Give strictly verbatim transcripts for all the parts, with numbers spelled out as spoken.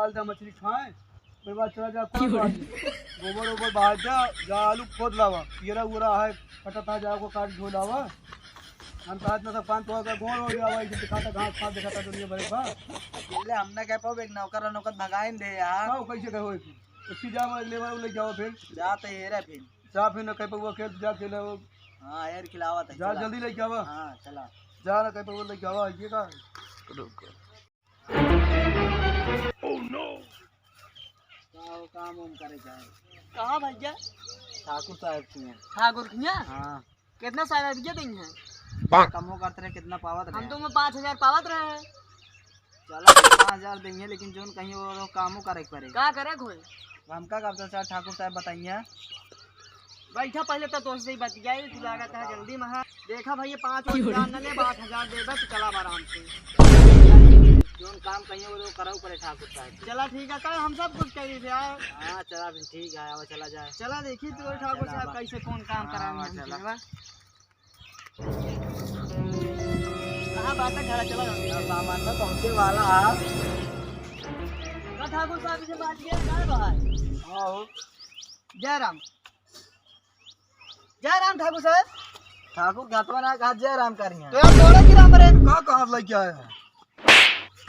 डाल दे मछली खाए, फिर बाद चला जा, कौन बात है? गोबर ओबर बाहर जा, जा आलू खोद लावा, येरा उरा है, कटा था, जा को काट धो लावा। हम कहा इतना सब काम तो होगा, गोड़ हो गया भाई, दिखाता घास फास दिखाता दुनिया भर का। ले, हम ना कह पाओ, एक नौकर नौकर भगाइन दे यार। का कैसे कहो एक? इसकी जा, मैं लेबर ले जाओ फिर। जा तो ये रहा फिर। जा फिर ना कह पाओ खेल, जा खेले वो। हाँ यार, खिलावा था, जा चला। जल्दी लेके आवा। हाँ, चला। जा ना कह पाओ लेके आवा, ये का? रुको। का हो, काम वाम करे जाए। कहाँ भैया? ठाकुर साहब के यहाँ। ठाकुर के यहाँ? हाँ। कितना सारा रुपया देंगे? कमो करत रहे, कितना पावत रहे? हम तो में पाँच हजार पावत रहे हैं। चलो, पाँच हजार देंगे, लेकिन जोन कहीं वो, वो कामो करे के पड़े। का करे के होए? हमका का पता, ठाकुर साहब बताइए। बैठा पहिले तो तोसे ही बतियाई, तू लागत है जल्दी महा। देखा भैया, पाँच हजार न ले, आठ हजार दे दे, तू चला आराम से। जोन काम कहिए वो तो करऊ पड़े ठाकुर साहब। चला ठीक है, कल हम सब कुछ करी थे यार। हाँ, चला फिर ठीक है, अब चला जाए। चला देखी तू हाँ, ठाकुर चला साहब बा। कैसे कौन काम हाँ, कराएंगे बा, हमसे, चला। बा। कहाँ बात है, घर चला जाओ। यार, सामान तो पहुँचे वाला है। का ठाकुर साहब इसे बात किया, कहाँ बा? हाँ हो। जय राम। जय राम ठाकुर साहब। ठाकुर घाटवा ना कहा जय राम करिया। तो यार तोड़े की राम रे। का कहाँ लग गया है?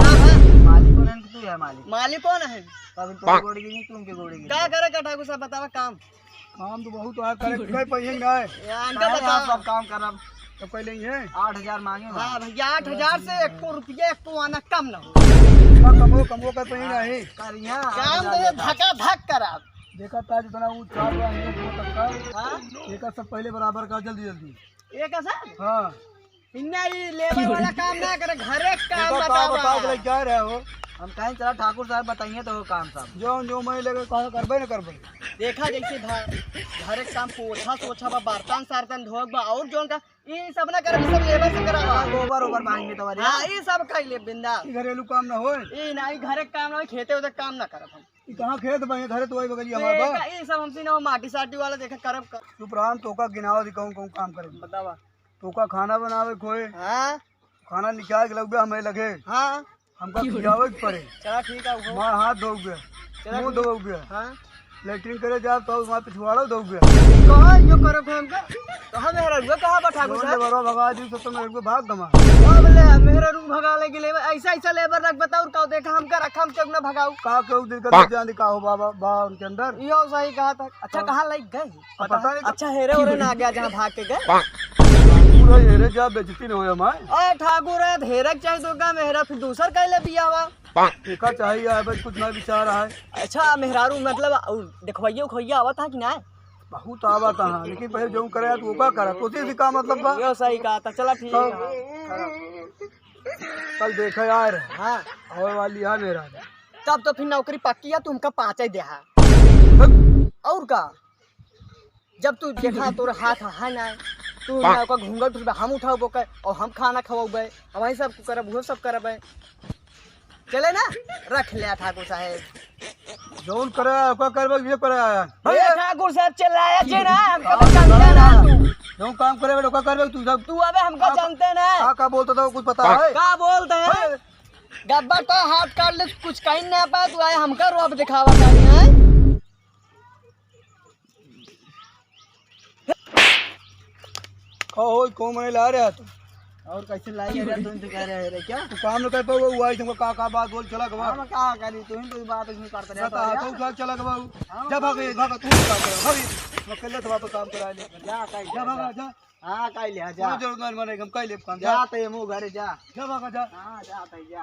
का बा? मालिक कौन है कि तू है मालिक? मालिक कौन है? तब तो गोड़ी की नहीं, तुम के गोड़ी की। का करे का ठाकुर साहब बतावा काम? काम तो बहुत है, करे, करे पहिए ना है। ये आनका काहे बतावा। आप सब काम करब? तो पहले ही है। आठ हजार मांगे हाँ ना। भैया, आठ हजार से एको रुपया, एको आना कम ना हो। का कमो, कमो का पहिए ना है। करिया, काम आठ हजार तो ये देता। धका धक करब। देखा था जितना वो चार रहा है, वो तक का। हाँ? एक सब पहले बराबर का, जल्दी, जल्दी। एक सर? हाँ। इन्ना ई लेबर वाला काम ना करे, घरे के काम इनका काम बतावा। बताओ के लेके जा रहे हो। हम कहें चला ठाकुर साहब बताइए तो वो काम सब। जो, जो मैं लेके कहा करबे ना करबे। देखा जैसे भा-, घरे के काम पोछा सोछा बा, बर्तन सर्तन धोक बा, और जोन का ई सब ना करे, ई सब लेबर से करावा। हाँ, गोबर ओबर बांध में तो हाँ, ई सब कई ले बिंदा। ई घरेलू काम ना होए। ई ना, ई घरे के काम ना होए, खेते उते काम ना करब हम। ई कहाँ खेत बा? ये घरे तो वही बगलिया तो हमार बा। का, ई सब हमसे ना हो, माटी साटी वाला देखा करब का। चुप रहा, हम तोका गिनावा दी कौन कौन काम करे। बतावा। तोका खाना बनावे कोई। हाँ। खाना निकाल के लगबे हमें लगे। हाँ। हमका खियावे के पड़े। चला ठीक है, वो। मार हाथ धोबे। चला मुंह ठीक। धोबे। हाँ। लेटरिन करे जाब तो वहाँ पिछवाड़ो धोबे। कहाँ यो करे को हमका? कहाँ मेहररुआ, कहाँ बैठा कौन गुस्सा? ले बरो भगा दी तो तुम मेरे को भाग गमा। अब ले मेहररुआ भगा ले गेले, ऐसा, ऐसा लेबर रख बताओ, का देखा हमका रखा, हम क्यों ना भगाऊ? का केहू दिल का जान का हो बाबा, बा उनके अंदर? यो सही कहा था। अच्छा, हाँ। कहाँ लग गए? अब पता नहीं। अच्छा, हेरे ओरे ना गया जहाँ भाग के गए। पूरा हेरे जा, बेइज्जती न होए हमार। ए ठाकुर, हेरे के चाहे तो का मेहरा, फिर दूसर कैले बियाह बा। देखा चाहिए यार, बस कुछ ना विचार आए। अच्छा, मेहरारू मतलब उ देखवाइया उखवाइया आवत है कि ना? बहुत आवत है, लेकिन पहले जो करे तो का करा, तो से का मतलब बा? यो सही कहा था, चला ठीक है। हाँ। कल देखा यार, हाँ। आवे वाली है मेरा। तब तो फिर नौकरी पक्की है, तुमका पाँच ही देहा। हट। और का? जब तू देखा तोर हाथ है ना, तू ना ओकर घूंघट उठबे, हम उठाओ बोके, और हम खाना खवाओबे, हम वही सब करब, वो सब करबे। चले ना, रख ले ठाकुर साहेब। जौन करे, ओका करबे, ये करे। ए ठाकुर साहेब, चिल्लाया जे ना, हमका तो जानते ना तू। जौन काम करे, ओका करबे तू सब। तू अबे हमका आप जानते ना। का, का बोलता था, कुछ पता है? का बोलते हैं? हैं? गब्बर तो हाथ काट ले, कुछ कहीं ना पा, तू आए हमका रोब दिखावा तानी है। का हो, कौन मने ला रहा तू? और कैसे लाई रहा, तुम तो कह रहे रे क्या? तू काम न कर पाओ, वो आई तुमको का, का बात बोल चला गवा। हम का करी, तुम तो बात नहीं करते रहे बता, तो तो क्या? उठा चला गवा। हम जा भाग, भाग, तू क्या कर, भाग। मैं कल तो वापस काम करा ले। जा, कहीं जा, जा, भाग, जा। जा। हाँ, कहीं ले, जा। कोई जरूरत नहीं, मने हम कहीं ले काम, जा। जा, ते मुँह घरे जा। जा, भाग, जा। हाँ, जा, ते जा।